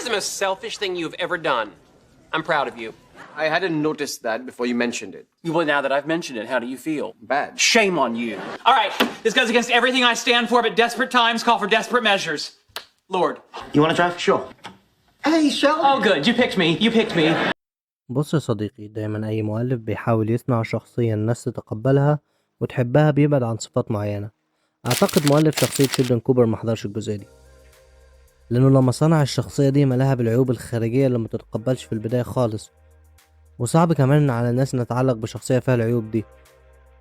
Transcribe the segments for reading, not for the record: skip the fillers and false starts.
That is the most selfish thing you've ever done. I'm proud of you. I hadn't noticed that before you mentioned it. Well, now that I've mentioned it, how do you feel? Bad. Shame on you. All right, this goes against everything I stand for, but desperate times call for desperate measures. Lord. You want to drive? Sure. Hey, Sheldon. Oh, good. You picked me. You picked me. بص يا صديقي، دايما أي مؤلف بيحاول يصنع شخصية الناس تتقبلها وتحبها بيبعد عن صفات معينة. أعتقد مؤلف شخصية شيلدون كوبر ما حضرش الجزئية دي، لأنه لما صنع الشخصية دي ملاها بالعيوب الخارجية اللي ما تتقبلش في البداية خالص، وصعب كمان على الناس إن تتعلق بشخصية فيها العيوب دي،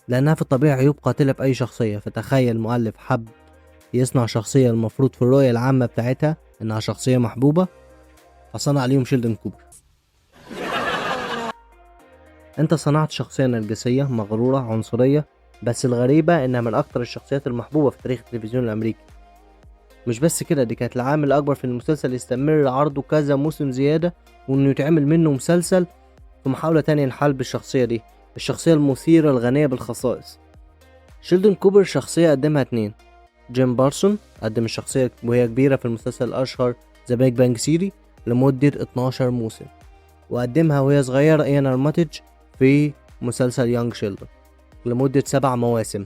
لأنها في الطبيعة عيوب قاتلة في أي شخصية. فتخيل المؤلف حب يصنع شخصية المفروض في الرؤية العامة بتاعتها إنها شخصية محبوبة، فصنع عليهم شيلدون كوبر. انت صنعت شخصية نرجسية مغرورة عنصرية، بس الغريبة انها من اكتر الشخصيات المحبوبة في تاريخ التلفزيون الامريكي. مش بس كده، دي كانت العامل الاكبر في المسلسل يستمر عرضه كذا موسم زيادة، وانه يتعمل منه مسلسل في محاولة تانية لحلب الشخصية دي، الشخصية المثيرة الغنية بالخصائص. شيلدون كوبر شخصية قدمها اتنين، جيم بارسون قدم الشخصية وهي كبيرة في المسلسل الأشهر The Big Bang Theory لمدة 12 موسم، وقدمها وهي صغيرة إيان أرماتيج في مسلسل Young Sheldon لمدة 7 مواسم.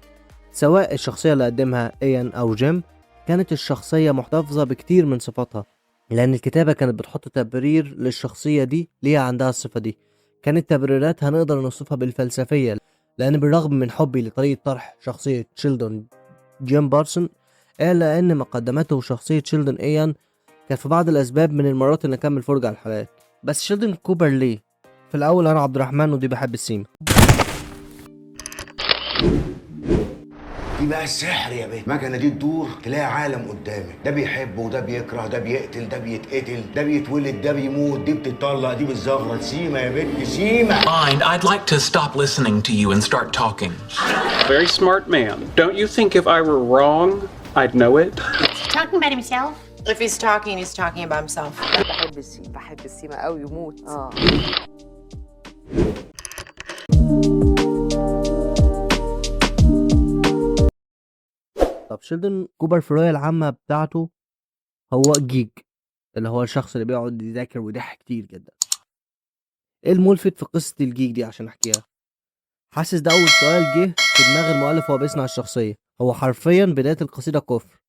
سواء الشخصية اللي قدمها إيان أو جيم، كانت الشخصية محتفظة بكتير من صفاتها، لأن الكتابة كانت بتحط تبرير للشخصية دي ليه عندها الصفة دي. كانت تبريراتها نقدر نوصفها بالفلسفية، لأن بالرغم من حبي لطريقة طرح شخصية شيلدون جيم بارسون، إلا أن ما قدمته شخصية شيلدون إيان كان في بعض الأسباب من المرات اللي نكمل فرجة على الحلقات. بس شيلدون كوبر ليه؟ في الأول أنا عبد الرحمن ودي بحب السيما. دي بقى السحر يا بنت، المكنه دي تدور تلاقي عالم قدامك، ده بيحب وده بيكره، ده بيقتل ده بيتقتل، ده بيتولد ده بيموت، دي بتطلق دي بتزغرط. سيما يا بنت سيما. Mind, I'd like to stop listening to you and start talking. Very smart man. Don't you think if I were wrong, I'd know it? Is he talking about himself? If he's talking, he's talking about himself. بحب السيما، بحب السيما قوي وموت. طب شيلدون كوبر في الرؤية العامة بتاعته هو geek، اللي هو الشخص اللي بيقعد يذاكر ويضحك كتير جدا. ايه الملفت في قصة ال geek دي عشان احكيها؟ حاسس ده اول سؤال جه في دماغ المؤلف وهو بيصنع الشخصية. هو حرفيا بداية القصيدة كفر.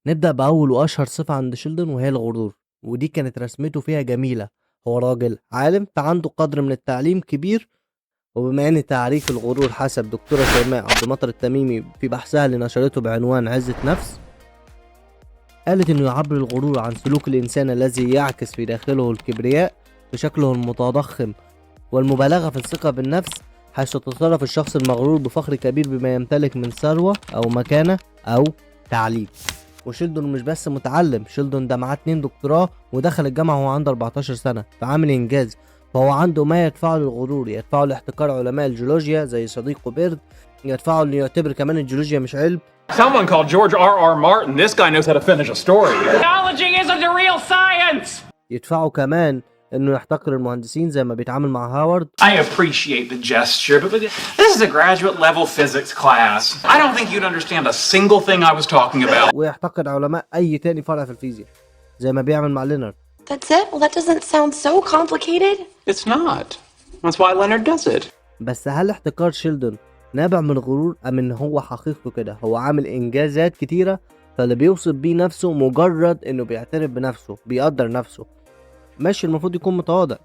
نبدأ بأول وأشهر صفة عند شيلدون وهي الغرور، ودي كانت رسمته فيها جميلة. هو راجل عالم فعنده قدر من التعليم كبير، وبما ان تعريف الغرور حسب دكتورة شيماء عبد المطر التميمي في بحثها اللي نشرته بعنوان عزة نفس، قالت انه يعبر الغرور عن سلوك الانسان الذي يعكس في داخله الكبرياء بشكله المتضخم والمبالغة في الثقة بالنفس، حيث يتصرف الشخص المغرور بفخر كبير بما يمتلك من ثروة او مكانة او تعليم. وشيلدون مش بس متعلم، شيلدون ده معاه 2 دكتوراه ودخل الجامعة وهو عنده 14 سنة، فعامل إنجاز. فهو عنده ما يدفعه للغرور، يدفعه لاحتقار علماء الجيولوجيا زي صديقه بيرد، يدفعه انه يعتبر كمان الجيولوجيا مش علم. Someone called George R. R. Martin. This guy knows how to finish a story. Geology isn't a real science! يدفعه كمان انه يحتقر المهندسين زي ما بيتعامل مع هاورد. I appreciate the gesture, but this is a graduate level physics class. I don't think you'd understand a single thing I was talking about. ويحتقر علماء اي تاني فرع في الفيزياء زي ما بيعمل مع لينارد. That's it? Well, that doesn't sound so complicated. It's not. That's why Leonard does it. بس هل احتقار شيلدون نابع من غرور ام ان هو حقيقته كده؟ هو عامل انجازات كتيرة، فاللي بيوصف بيه نفسه مجرد انه بيعترف بنفسه، بيقدر نفسه. ماشي، المفروض يكون متواضع.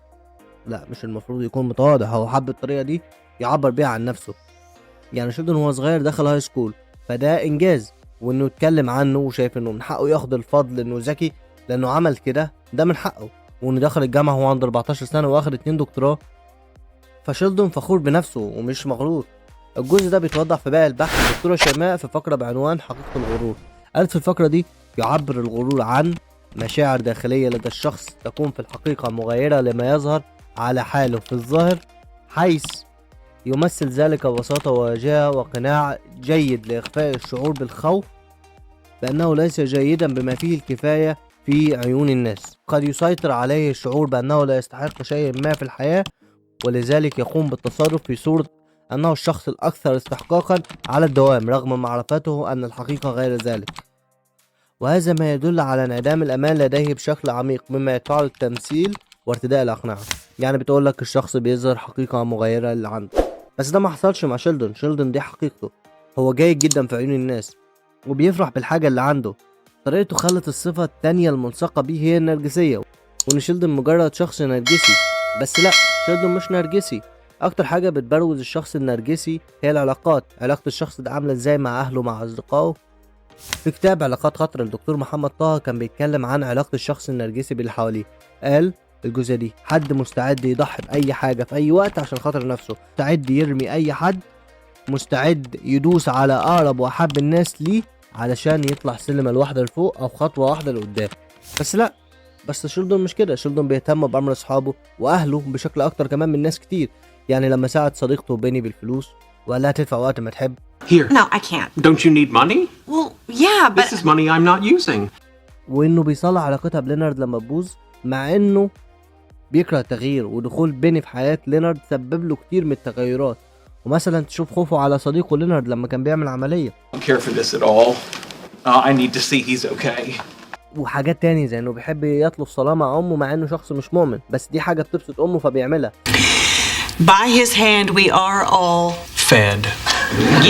لا، مش المفروض يكون متواضع، هو حب الطريقة دي يعبر بيها عن نفسه. شيلدون وهو صغير دخل high school، فده انجاز، وانه يتكلم عنه وشايف انه من حقه ياخد الفضل انه ذكي لانه عمل كده، ده من حقه. وانه دخل الجامعة وهو عنده 14 سنة واخد 2 دكتوراه، فشيلدون فخور بنفسه ومش مغرور. الجزء ده بيتوضح في باقي البحث الدكتورة شيماء في فقرة بعنوان حقيقة الغرور. قالت في الفقرة دي: يعبر الغرور عن مشاعر داخلية لدى الشخص تكون في الحقيقة مغايرة لما يظهر على حاله في الظاهر، حيث يمثل ذلك ببساطة ووجاهة وقناع جيد لإخفاء الشعور بالخوف بأنه ليس جيدا بما فيه الكفاية في عيون الناس. قد يسيطر عليه الشعور بأنه لا يستحق شيء ما في الحياة، ولذلك يقوم بالتصرف في صورة أنه الشخص الأكثر استحقاقا على الدوام رغم معرفته أن الحقيقة غير ذلك. وهذا ما يدل على انعدام الأمان لديه بشكل عميق، مما يدفعه للتمثيل وارتداء الأقنعة. يعني بتقول لك الشخص بيظهر حقيقة مغايرة اللي عنده، بس ده ما حصلش مع شيلدون. شيلدون دي حقيقته، هو جيد جدا في عيون الناس وبيفرح بالحاجة اللي عنده. طريقته خلت الصفة التانية الملصقة بيه هي النرجسية، وإن شيلدون مجرد شخص نرجسي. بس لا، شيلدون مش نرجسي. أكتر حاجة بتبروز الشخص النرجسي هي العلاقات، علاقة الشخص ده عاملة ازاي مع أهله مع أصدقائه. في كتاب علاقات خطرة للدكتور محمد طه كان بيتكلم عن علاقة الشخص النرجسي باللي حواليه. قال الجزئية دي: حد مستعد يضحي بأي حاجة في أي وقت عشان خاطر نفسه، مستعد يرمي أي حد، مستعد يدوس على أقرب وأحب الناس ليه علشان يطلع سلمة لوحدة لفوق أو خطوة واحدة لقدام. بس لا، بس شيلدون مش كده. شيلدون بيهتم بأمر أصحابه وأهله بشكل أكتر كمان من ناس كتير. يعني لما ساعد صديقته بيني بالفلوس وقال لها تدفع وقت ما تحب. Here. No, I can't. Don't you need money? Well, yeah, but This is money I'm not using. وانه بيصلح علاقتها بلينارد لما تبوظ، مع انه بيكره التغيير، ودخول بيني في حياة لينارد سبب له كتير من التغيرات. ومثلا تشوف خوفه على صديقه لينارد لما كان بيعمل عملية. I don't care for this at all. I need to see he's okay. وحاجات تاني زي انه بيحب يطلب صلاة مع امه مع انه شخص مش مؤمن، بس دي حاجة بتبسط امه فبيعملها. By his hand we are all Fed.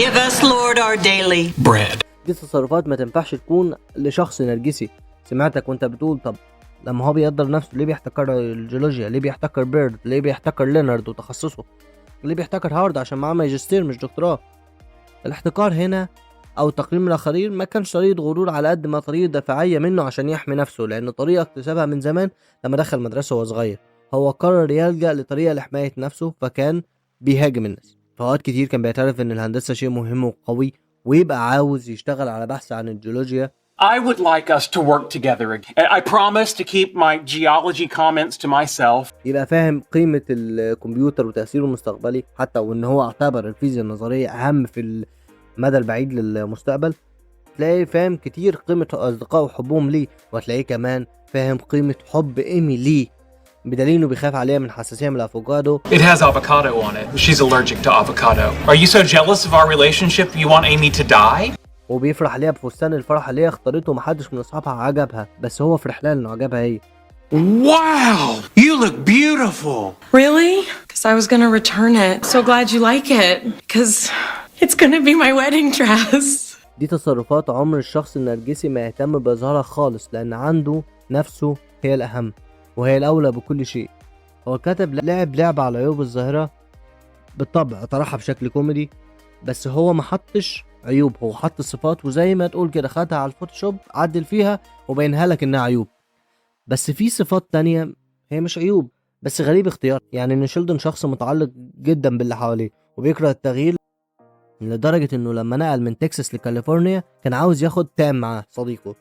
Give us, Lord, our daily Bread. دي تصرفات ما تنفعش تكون لشخص نرجسي. سمعتك وانت بتقول طب لما هو بيقدر نفسه ليه بيحتكر الجيولوجيا، ليه بيحتكر بيرد، ليه بيحتكر لينارد وتخصصه، ليه بيحتكر هارد عشان معاه ماجستير مش دكتوراه. الاحتكار هنا او تقييم من الاخرين ما كانش طريقه غرور على قد ما طريقه دفاعيه منه عشان يحمي نفسه، لان طريقه اكتسبها من زمان لما دخل مدرسه وهو صغير. هو قرر يلجأ لطريقه لحمايه نفسه، فكان بيهاجم الناس. في اوقات كتير كان بيعترف ان الهندسه شيء مهم وقوي، ويبقى عاوز يشتغل على بحث عن الجيولوجيا. I would like us to work together again. I promise to keep my geology comments to myself. يبقى فاهم قيمة الكمبيوتر وتأثيره المستقبلي، حتى وإن هو اعتبر الفيزياء النظرية أهم في المدى البعيد للمستقبل. تلاقيه فاهم كتير قيمة أصدقائه وحبهم ليه، وهتلاقيه كمان فاهم قيمة حب إيمي ليه، بدليل إنه بيخاف عليها من حساسية من الأفوكادو. It has avocado on it. She's allergic to avocado. Are you so jealous of our relationship you want Amy to die? وبيفرح ليها بفستان الفرح اللي هي اختارته ومحدش من أصحابها عجبها، بس هو فرح لها إنه عجبها هي. Wow! You look beautiful! Really? Because I was gonna return it. So glad you like it. Because it's gonna be my wedding dress. دي تصرفات عمر الشخص النرجسي ما يهتم بإظهارها خالص، لأن عنده نفسه هي الأهم وهي الأولى بكل شيء. هو الكاتب لعب لعبة على عيوب الظاهرة، بالطبع طرحها بشكل كوميدي، بس هو ما حطش عيوب، هو حط الصفات وزي ما تقول كده خدها على الفوتوشوب عدل فيها وبينها لك انها عيوب. بس في صفات تانية هي مش عيوب، بس غريب اختيار. يعني ان شيلدون شخص متعلق جدا باللي حواليه وبيكره التغيير، لدرجة انه لما نقل من تكساس لكاليفورنيا كان عاوز ياخد تام معاه صديقه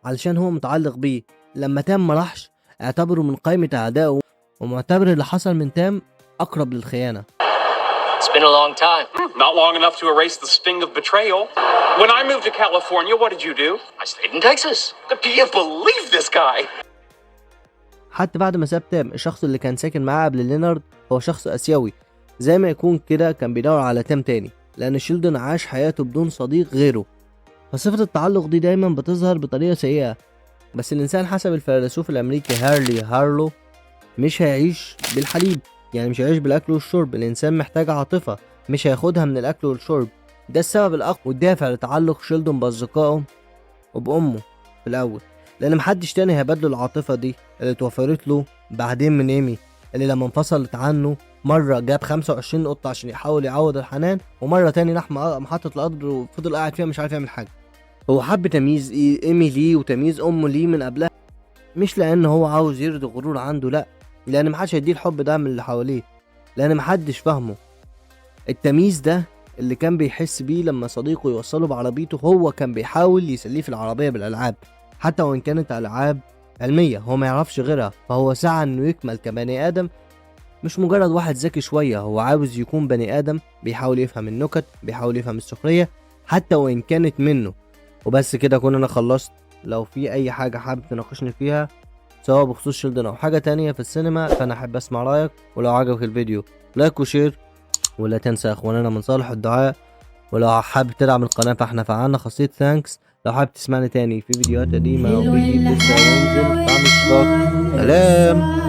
علشان هو متعلق بيه. لما تام ما راحش اعتبره من قائمة اعدائه، ومعتبر اللي حصل من تام اقرب للخيانة. It's been a long time. Not long enough to erase the sting of betrayal. When I moved to California, what did you do? I stayed in Texas. Do you believe this guy? حتى بعد ما ساب تام، الشخص اللي كان ساكن معاه قبل لينارد هو شخص اسيوي، زي ما يكون كده كان بيدور على تام تاني، لان شيلدون عاش حياته بدون صديق غيره. فصفة التعلق دي دايما بتظهر بطريقة سيئة. بس الانسان حسب الفيلسوف الامريكي هارلي هارلو مش هيعيش بالحليب، يعني مش هيعيش بالاكل والشرب. الانسان محتاج عاطفة مش هياخدها من الاكل والشرب. ده السبب الاقوى والدافع لتعلق شيلدون باصدقائه وبامه في الاول، لان محدش تاني هيبادله العاطفة دي اللي اتوفرت له بعدين من ايمي، اللي لما انفصلت عنه مرة جاب 25 قطة عشان يحاول يعوض الحنان، ومرة تاني راح محطة القطر وفضل قاعد فيها مش عارف يعمل حاجة. هو حب تمييز ايمي ليه وتمييز امه ليه من قبلها، مش لان هو عاوز يرضي غرور عنده، لا، لان محدش هيديه الحب ده من اللي حواليه، لان محدش فاهمه. التمييز ده اللي كان بيحس بيه لما صديقه يوصله بعربيته، هو كان بيحاول يسليه في العربية بالألعاب، حتى وإن كانت ألعاب علمية هو ما يعرفش غيرها. فهو سعى إنه يكمل كبني آدم، مش مجرد واحد ذكي شوية، هو عاوز يكون بني آدم بيحاول يفهم النكت، بيحاول يفهم السخرية حتى وإن كانت منه. وبس كده أكون أنا خلصت. لو في أي حاجة حابب تناقشني فيها سواء بخصوص شيلدون أو حاجة تانية في السينما، فأنا أحب أسمع رأيك. ولو عجبك الفيديو like و share، ولا تنسى يا اخواننا من صالح الدعاء. ولو حابب تدعم القناة فاحنا فعلنا خاصية thanks. لو حابب تسمعني تاني في فيديوهات قديمة وفي جديد لسه هينزل، فاعمل اشتراك. سلام.